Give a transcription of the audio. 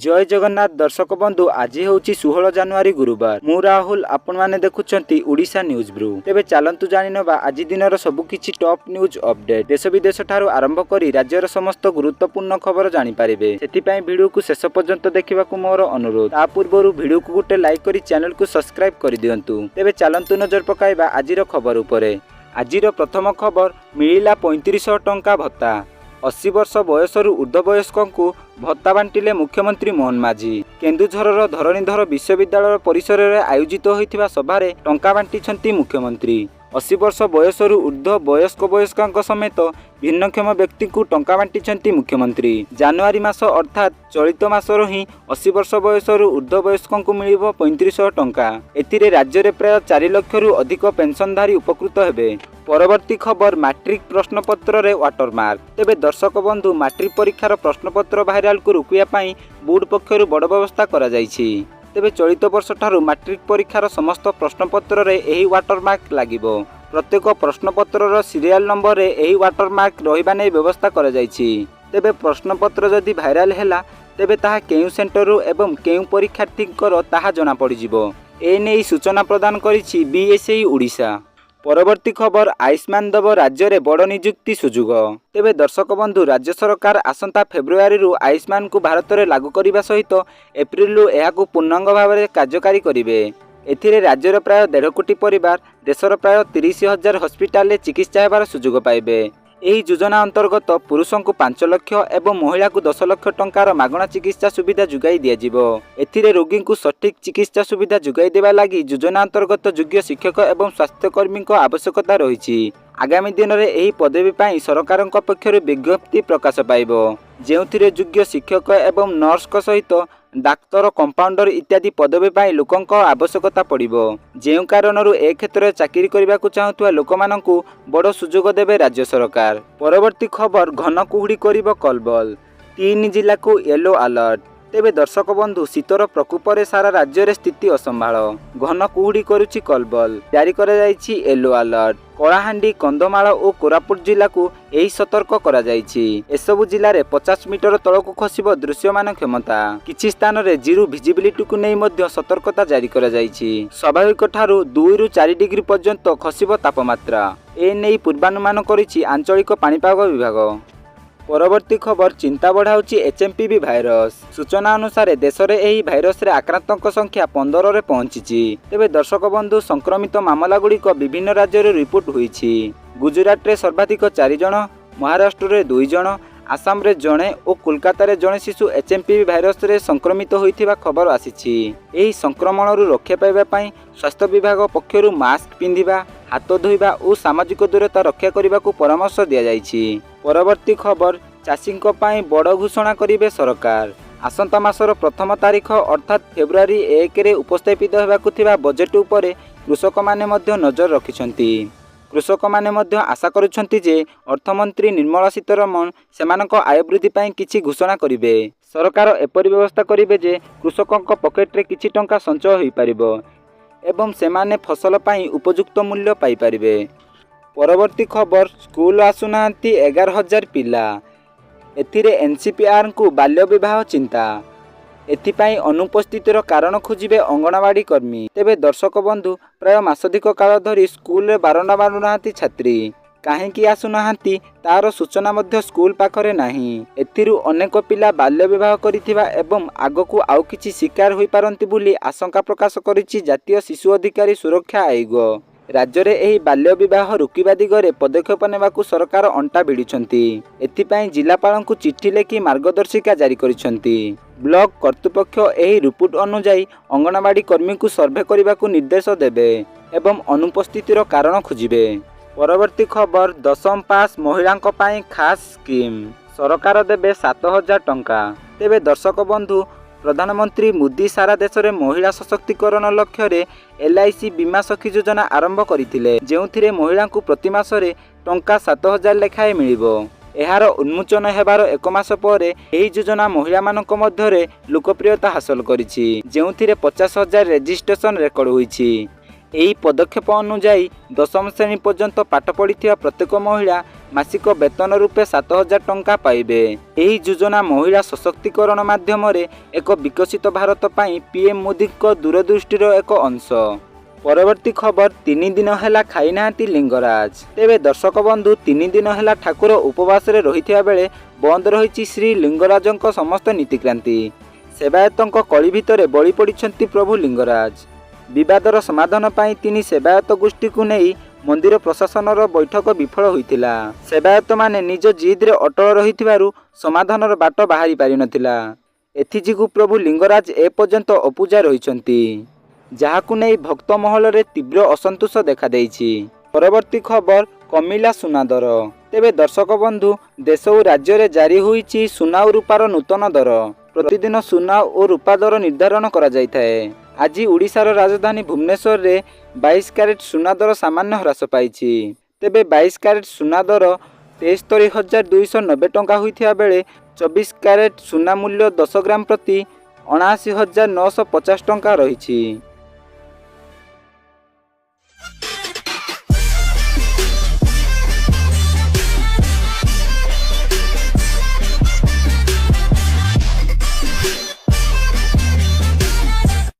ଜୟ ଜଗନ୍ନାଥ ଦର୍ଶକ ବନ୍ଧୁ, ଆଜି ହେଉଛି 16 ଜାନୁଆରୀ, ଗୁରୁବାର। ମୁଁ ରାହୁଲ, ଆପଣମାନେ ଦେଖୁଛନ୍ତି ଓଡ଼ିଶା ନ୍ୟୁଜ୍ ବ୍ରୁ। ତେବେ ଚାଲନ୍ତୁ ଜାଣିନେବା ଆଜି ଦିନର ସବୁ କିଛି ଟପ୍ ନ୍ୟୁଜ୍ ଅପଡେଟ୍। ଦେଶ ବିଦେଶ ଠାରୁ ଆରମ୍ଭ କରି ରାଜ୍ୟର ସମସ୍ତ ଗୁରୁତ୍ୱପୂର୍ଣ୍ଣ ଖବର ଜାଣିପାରିବେ। ସେଥିପାଇଁ ଭିଡ଼ିଓକୁ ଶେଷ ପର୍ଯ୍ୟନ୍ତ ଦେଖିବାକୁ ମୋର ଅନୁରୋଧ। ତା ପୂର୍ବରୁ ଭିଡ଼ିଓକୁ ଗୋଟେ ଲାଇକ୍ କରି ଚ୍ୟାନେଲକୁ ସବସ୍କ୍ରାଇବ୍ କରିଦିଅନ୍ତୁ। ତେବେ ଚାଲନ୍ତୁ ନଜର ପକାଇବା ଆଜିର ଖବର ଉପରେ। ଆଜିର ପ୍ରଥମ ଖବର, ମିଳିଲା 3500 ଟଙ୍କା ଭତ୍ତା। 80 ବର୍ଷ ବୟସରୁ ଉର୍ଦ୍ଧ୍ୱ ବୟସ୍କଙ୍କୁ ଭତ୍ତା ବାଣ୍ଟିଲେ ମୁଖ୍ୟମନ୍ତ୍ରୀ ମୋହନ ମାଝୀ। କେନ୍ଦୁଝରର ଧରଣୀଧର ବିଶ୍ୱବିଦ୍ୟାଳୟ ପରିସରରେ ଆୟୋଜିତ ହୋଇଥିବା ସଭାରେ ଟଙ୍କା ବାଣ୍ଟିଛନ୍ତି ମୁଖ୍ୟମନ୍ତ୍ରୀ। 80 ବର୍ଷ ବୟସରୁ ଉର୍ଦ୍ଧ୍ୱ ବୟସ୍କ ବୟସ୍କାଙ୍କ ସମେତ ଭିନ୍ନକ୍ଷମ ବ୍ୟକ୍ତିଙ୍କୁ ଟଙ୍କା ବାଣ୍ଟିଛନ୍ତି ମୁଖ୍ୟମନ୍ତ୍ରୀ। ଜାନୁଆରୀ ମାସ, ଅର୍ଥାତ୍ ଚଳିତ ମାସରୁ ହିଁ 80 ବର୍ଷ ବୟସରୁ ଉର୍ଦ୍ଧ୍ୱ ବୟସ୍କଙ୍କୁ ମିଳିବ 3500 ଟଙ୍କା। ଏଥିରେ ରାଜ୍ୟରେ ପ୍ରାୟ 4 ଲକ୍ଷରୁ ଅଧିକ ପେନ୍ସନଧାରୀ ଉପକୃତ ହେବେ। ପରବର୍ତ୍ତୀ ଖବର, ମାଟ୍ରିକ ପ୍ରଶ୍ନପତ୍ରରେ ୱାଟରମାର୍କ। ତେବେ ଦର୍ଶକ ବନ୍ଧୁ, ମାଟ୍ରିକ ପରୀକ୍ଷାର ପ୍ରଶ୍ନପତ୍ର ଭାଇରାଲକୁ ରୋକିବା ପାଇଁ ବୋର୍ଡ ପକ୍ଷରୁ ବଡ଼ ବ୍ୟବସ୍ଥା କରାଯାଇଛି। ତେବେ ଚଳିତ ବର୍ଷଠାରୁ ମାଟ୍ରିକ ପରୀକ୍ଷାର ସମସ୍ତ ପ୍ରଶ୍ନପତ୍ରରେ ଏହି ୱାଟରମାର୍କ ଲାଗିବ। ପ୍ରତ୍ୟେକ ପ୍ରଶ୍ନପତ୍ରର ସିରିଆଲ ନମ୍ବରରେ ଏହି ୱାଟରମାର୍କ ରହିବା ନେଇ ବ୍ୟବସ୍ଥା କରାଯାଇଛି। ତେବେ ପ୍ରଶ୍ନପତ୍ର ଯଦି ଭାଇରାଲ ହେଲା, ତେବେ ତାହା କେଉଁ ସେଣ୍ଟରରୁ ଏବଂ କେଉଁ ପରୀକ୍ଷାର୍ଥୀଙ୍କର ତାହା ଜଣାପଡ଼ିଯିବ। ଏ ନେଇ ସୂଚନା ପ୍ରଦାନ କରିଛି ବିଏସ୍ଇ ଓଡ଼ିଶା। ପରବର୍ତ୍ତୀ ଖବର, ଆୟୁଷ୍ମାନ ଦେବ ରାଜ୍ୟରେ ବଡ଼ ନିଯୁକ୍ତି ସୁଯୋଗ। ତେବେ ଦର୍ଶକ ବନ୍ଧୁ, ରାଜ୍ୟ ସରକାର ଆସନ୍ତା ଫେବୃଆରୀରୁ ଆୟୁଷ୍ମାନକୁ ଭାରତରେ ଲାଗୁ କରିବା ସହିତ ଏପ୍ରିଲରୁ ଏହାକୁ ପୂର୍ଣ୍ଣାଙ୍ଗ ଭାବରେ କାର୍ଯ୍ୟକାରୀ କରିବେ। ଏଥିରେ ରାଜ୍ୟର ପ୍ରାୟ 1.5 କୋଟି ପରିବାର ଦେଶର ପ୍ରାୟ 30,000 ହସ୍ପିଟାଲରେ ଚିକିତ୍ସା ହେବାର ସୁଯୋଗ ପାଇବେ। ଏହି ଯୋଜନା ଅନ୍ତର୍ଗତ ପୁରୁଷଙ୍କୁ 5 ଲକ୍ଷ ଏବଂ ମହିଳାଙ୍କୁ 10 ଲକ୍ଷ ଟଙ୍କାର ମାଗଣା ଚିକିତ୍ସା ସୁବିଧା ଯୋଗାଇ ଦିଆଯିବ। ଏଥିରେ ରୋଗୀଙ୍କୁ ସଠିକ୍ ଚିକିତ୍ସା ସୁବିଧା ଯୋଗାଇ ଦେବା ଲାଗି ଯୋଜନା ଅନ୍ତର୍ଗତ ଯୋଗ୍ୟ ଶିକ୍ଷକ ଏବଂ ସ୍ୱାସ୍ଥ୍ୟକର୍ମୀଙ୍କ ଆବଶ୍ୟକତା ରହିଛି। ଆଗାମୀ ଦିନରେ ଏହି ପଦବୀ ପାଇଁ ସରକାରଙ୍କ ପକ୍ଷରୁ ବିଜ୍ଞପ୍ତି ପ୍ରକାଶ ପାଇବ, ଯେଉଁଥିରେ ଯୋଗ୍ୟ ଶିକ୍ଷକ ଏବଂ ନର୍ସଙ୍କ ସହିତ ଡାକ୍ତର, କମ୍ପାଉଣ୍ଡର ଇତ୍ୟାଦି ପଦବୀ ପାଇଁ ଲୋକଙ୍କ ଆବଶ୍ୟକତା ପଡ଼ିବ। ଯେଉଁ କାରଣରୁ ଏ କ୍ଷେତ୍ରରେ ଚାକିରି କରିବାକୁ ଚାହୁଁଥିବା ଲୋକମାନଙ୍କୁ ବଡ଼ ସୁଯୋଗ ଦେବେ ରାଜ୍ୟ ସରକାର। ପରବର୍ତ୍ତୀ ଖବର, ଘନ କୁହୁଡ଼ି କରିବ କଲବଲ, ତିନି ଜିଲ୍ଲାକୁ ୟେଲୋ ଆଲର୍ଟ। ତେବେ ଦର୍ଶକ ବନ୍ଧୁ, ଶୀତର ପ୍ରକୋପରେ ସାରା ରାଜ୍ୟରେ ସ୍ଥିତି ଅସମ୍ଭାଳ। ଘନ କୁହୁଡ଼ି କରୁଛି କଲବଲ, ଜାରି କରାଯାଇଛି ୟେଲୋ ଆଲର୍ଟ। କଳାହାଣ୍ଡି, କନ୍ଧମାଳ ଓ କୋରାପୁଟ ଜିଲ୍ଲାକୁ ଏହି ସତର୍କ କରାଯାଇଛି। ଏସବୁ ଜିଲ୍ଲାରେ 50 ମିଟର ତଳକୁ ଖସିବ ଦୃଶ୍ୟମାନ କ୍ଷମତା। କିଛି ସ୍ଥାନରେ ଜିରୋ ଭିଜିବିଲିଟିକୁ ନେଇ ମଧ୍ୟ ସତର୍କତା ଜାରି କରାଯାଇଛି। ସ୍ୱାଭାବିକ ଠାରୁ 2ରୁ 4 ଡିଗ୍ରୀ ପର୍ଯ୍ୟନ୍ତ ଖସିବ ତାପମାତ୍ରା। ଏ ନେଇ ପୂର୍ବାନୁମାନ କରିଛି ଆଞ୍ଚଳିକ ପାଣିପାଗ ବିଭାଗ। ପରବର୍ତ୍ତୀ ଖବର, ଚିନ୍ତା ବଢ଼ାଉଛି ଏଚ୍ଏମ୍ପିଭି ଭାଇରସ। ସୂଚନା ଅନୁସାରେ ଦେଶରେ ଏହି ଭାଇରସରେ ଆକ୍ରାନ୍ତଙ୍କ ସଂଖ୍ୟା 15ରେ ପହଞ୍ଚିଛି। ତେବେ ଦର୍ଶକ ବନ୍ଧୁ, ସଂକ୍ରମିତ ମାମଲାଗୁଡ଼ିକ ବିଭିନ୍ନ ରାଜ୍ୟରୁ ରିପୋର୍ଟ ହୋଇଛି। ଗୁଜୁରାଟରେ ସର୍ବାଧିକ ଚାରି ଜଣ, ମହାରାଷ୍ଟ୍ରରେ ଦୁଇ ଜଣ, ଆସାମରେ ଜଣେ ଓ କୋଲକାତାରେ ଜଣେ ଶିଶୁ ଏଚ୍ଏମ୍ପିଭି ଭାଇରସରେ ସଂକ୍ରମିତ ହୋଇଥିବା ଖବର ଆସିଛି। ଏହି ସଂକ୍ରମଣରୁ ରକ୍ଷା ପାଇବା ପାଇଁ ସ୍ୱାସ୍ଥ୍ୟ ବିଭାଗ ପକ୍ଷରୁ ମାସ୍କ ପିନ୍ଧିବା, ହାତ ଧୋଇବା ଓ ସାମାଜିକ ଦୂରତା ରକ୍ଷା କରିବାକୁ ପରାମର୍ଶ ଦିଆଯାଇଛି। ପରବର୍ତ୍ତୀ ଖବର, ଚାଷୀଙ୍କ ପାଇଁ ବଡ଼ ଘୋଷଣା କରିବେ ସରକାର। ଆସନ୍ତା ମାସର ପ୍ରଥମ ତାରିଖ, ଅର୍ଥାତ୍ ଫେବୃଆରୀ 1ରେ ଉପସ୍ଥାପିତ ହେବାକୁ ଥିବା ବଜେଟ୍ ଉପରେ କୃଷକମାନେ ମଧ୍ୟ ନଜର ରଖିଛନ୍ତି। କୃଷକମାନେ ମଧ୍ୟ ଆଶା କରୁଛନ୍ତି ଯେ ଅର୍ଥମନ୍ତ୍ରୀ ନିର୍ମଳା ସୀତାରମଣ ସେମାନଙ୍କ ଆୟ ବୃଦ୍ଧି ପାଇଁ କିଛି ଘୋଷଣା କରିବେ। ସରକାର ଏପରି ବ୍ୟବସ୍ଥା କରିବେ ଯେ କୃଷକଙ୍କ ପକେଟରେ କିଛି ଟଙ୍କା ସଞ୍ଚୟ ହୋଇପାରିବ ଏବଂ ସେମାନେ ଫସଲ ପାଇଁ ଉପଯୁକ୍ତ ମୂଲ୍ୟ ପାଇପାରିବେ। ପରବର୍ତ୍ତୀ ଖବର, ସ୍କୁଲ ଆସୁନାହାନ୍ତି 11,000 ପିଲା। ଏଥିରେ ଏନ୍ସିପିଆର୍ଙ୍କୁ ବାଲ୍ୟ ବିବାହ ଚିନ୍ତା। ଏଥିପାଇଁ ଅନୁପସ୍ଥିତିର କାରଣ ଖୋଜିବେ ଅଙ୍ଗନବାଡ଼ି କର୍ମୀ। ତେବେ ଦର୍ଶକ ବନ୍ଧୁ, ପ୍ରାୟ ମାସାଧିକ କାଳ ଧରି ସ୍କୁଲରେ ବାରଣ୍ଡା ମାରୁନାହାନ୍ତି ଛାତ୍ରୀ। କାହିଁକି ଆସୁନାହାନ୍ତି, ତାର ସୂଚନା ମଧ୍ୟ ସ୍କୁଲ ପାଖରେ ନାହିଁ। ଏଥିରୁ ଅନେକ ପିଲା ବାଲ୍ୟ ବିବାହ କରିଥିବା ଏବଂ ଆଗକୁ ଆଉ କିଛି ଶିକାର ହୋଇପାରନ୍ତି ବୋଲି ଆଶଙ୍କା ପ୍ରକାଶ କରିଛି ଜାତୀୟ ଶିଶୁ ଅଧିକାର ସୁରକ୍ଷା ଆୟୋଗ। ରାଜ୍ୟରେ ଏହି ବାଲ୍ୟ ବିବାହ ରୋକିବା ଦିଗରେ ପଦକ୍ଷେପ ନେବାକୁ ସରକାର ଅଣ୍ଟା ଭିଡ଼ିଛନ୍ତି। ଏଥିପାଇଁ ଜିଲ୍ଲାପାଳଙ୍କୁ ଚିଠି ଲେଖି ମାର୍ଗଦର୍ଶିକା ଜାରି କରିଛନ୍ତି। ବ୍ଲକ କର୍ତ୍ତୃପକ୍ଷ ଏହି ରିପୋର୍ଟ ଅନୁଯାୟୀ ଅଙ୍ଗନବାଡ଼ି କର୍ମୀଙ୍କୁ ସର୍ଭେ କରିବାକୁ ନିର୍ଦ୍ଦେଶ ଦେବେ ଏବଂ ଅନୁପସ୍ଥିତିର କାରଣ ଖୋଜିବେ। ପରବର୍ତ୍ତୀ ଖବର, ଦଶମ ପାସ୍ ମହିଳାଙ୍କ ପାଇଁ ଖାସ୍ ସ୍କିମ୍, ସରକାର ଦେବେ 7000 ଟଙ୍କା। ତେବେ ଦର୍ଶକ ବନ୍ଧୁ, ପ୍ରଧାନମନ୍ତ୍ରୀ ମୋଦି ସାରା ଦେଶରେ ମହିଳା ସଶକ୍ତିକରଣ ଲକ୍ଷ୍ୟରେ ଏଲ୍ଆଇସି ବୀମା ସଖୀ ଯୋଜନା ଆରମ୍ଭ କରିଥିଲେ, ଯେଉଁଥିରେ ମହିଳାଙ୍କୁ ପ୍ରତି ମାସରେ ଟଙ୍କା 7000 ଲେଖାଏଁ ମିଳିବ। ଏହାର ଉନ୍ମୋଚନ ହେବାର ଏକ ମାସ ପରେ ଏହି ଯୋଜନା ମହିଳାମାନଙ୍କ ମଧ୍ୟରେ ଲୋକପ୍ରିୟତା ହାସଲ କରିଛି, ଯେଉଁଥିରେ 50,000 ରେଜିଷ୍ଟ୍ରେସନ ରେକର୍ଡ ହୋଇଛି। ଏହି ପଦକ୍ଷେପ ଅନୁଯାୟୀ ଦଶମ ଶ୍ରେଣୀ ପର୍ଯ୍ୟନ୍ତ ପାଠ ପଢ଼ିଥିବା ପ୍ରତ୍ୟେକ ମହିଳା ମାସିକ ବେତନ ରୂପେ 7000 ଟଙ୍କା ପାଇବେ। ଏହି ଯୋଜନା ମହିଳା ସଶକ୍ତିକରଣ ମାଧ୍ୟମରେ ଏକ ବିକଶିତ ଭାରତ ପାଇଁ ପିଏମ୍ ମୋଦିଙ୍କ ଦୂରଦୃଷ୍ଟିର ଏକ ଅଂଶ। ପରବର୍ତ୍ତୀ ଖବର, 3 ଦିନ ହେଲା ଖାଇନାହାନ୍ତି ଲିଙ୍ଗରାଜ। ତେବେ ଦର୍ଶକ ବନ୍ଧୁ, 3 ଦିନ ହେଲା ଠାକୁର ଉପବାସରେ ରହିଥିବା ବେଳେ ବନ୍ଦ ରହିଛି ଶ୍ରୀ ଲିଙ୍ଗରାଜଙ୍କ ସମସ୍ତ ନୀତିକାନ୍ତି। ସେବାୟତଙ୍କ କଳି ଭିତରେ ବଳି ପଡ଼ିଛନ୍ତି ପ୍ରଭୁ ଲିଙ୍ଗରାଜ। ବିବାଦର ସମାଧାନ ପାଇଁ ତିନି ସେବାୟତ ଗୋଷ୍ଠୀକୁ ନେଇ ମନ୍ଦିର ପ୍ରଶାସନର ବୈଠକ ବିଫଳ ହୋଇଥିଲା। ସେବାୟତମାନେ ନିଜ ଜିଦ୍ରେ ଅଟଳ ରହିଥିବାରୁ ସମାଧାନର ବାଟ ବାହାରି ପାରିନଥିଲା। ଏଥିଯୋଗୁଁ ପ୍ରଭୁ ଲିଙ୍ଗରାଜ ଏପର୍ଯ୍ୟନ୍ତ ଅପୂଜା ରହିଛନ୍ତି, ଯାହାକୁ ନେଇ ଭକ୍ତ ମହଲରେ ତୀବ୍ର ଅସନ୍ତୋଷ ଦେଖାଦେଇଛି। ପରବର୍ତ୍ତୀ ଖବର, କମିଲା ସୁନା ଦର। ତେବେ ଦର୍ଶକ ବନ୍ଧୁ, ଦେଶ ଓ ରାଜ୍ୟରେ ଜାରି ହୋଇଛି ସୁନା ଓ ରୂପାର ନୂତନ ଦର। ପ୍ରତିଦିନ ସୁନା ଓ ରୂପା ଦର ନିର୍ଦ୍ଧାରଣ କରାଯାଇଥାଏ। ଆଜି ଓଡ଼ିଶାର ରାଜଧାନୀ ଭୁବନେଶ୍ୱରରେ 22 କ୍ୟାରେଟ ସୁନା ଦର ସାମାନ୍ୟ ହ୍ରାସ ପାଇଛି। ତେବେ 22 କ୍ୟାରେଟ ସୁନା ଦର 73,290 ଟଙ୍କା ହୋଇଥିବା ବେଳେ 24 କ୍ୟାରେଟ ସୁନା ମୂଲ୍ୟ 10 ଗ୍ରାମ ପ୍ରତି 79,950 ଟଙ୍କା ରହିଛି।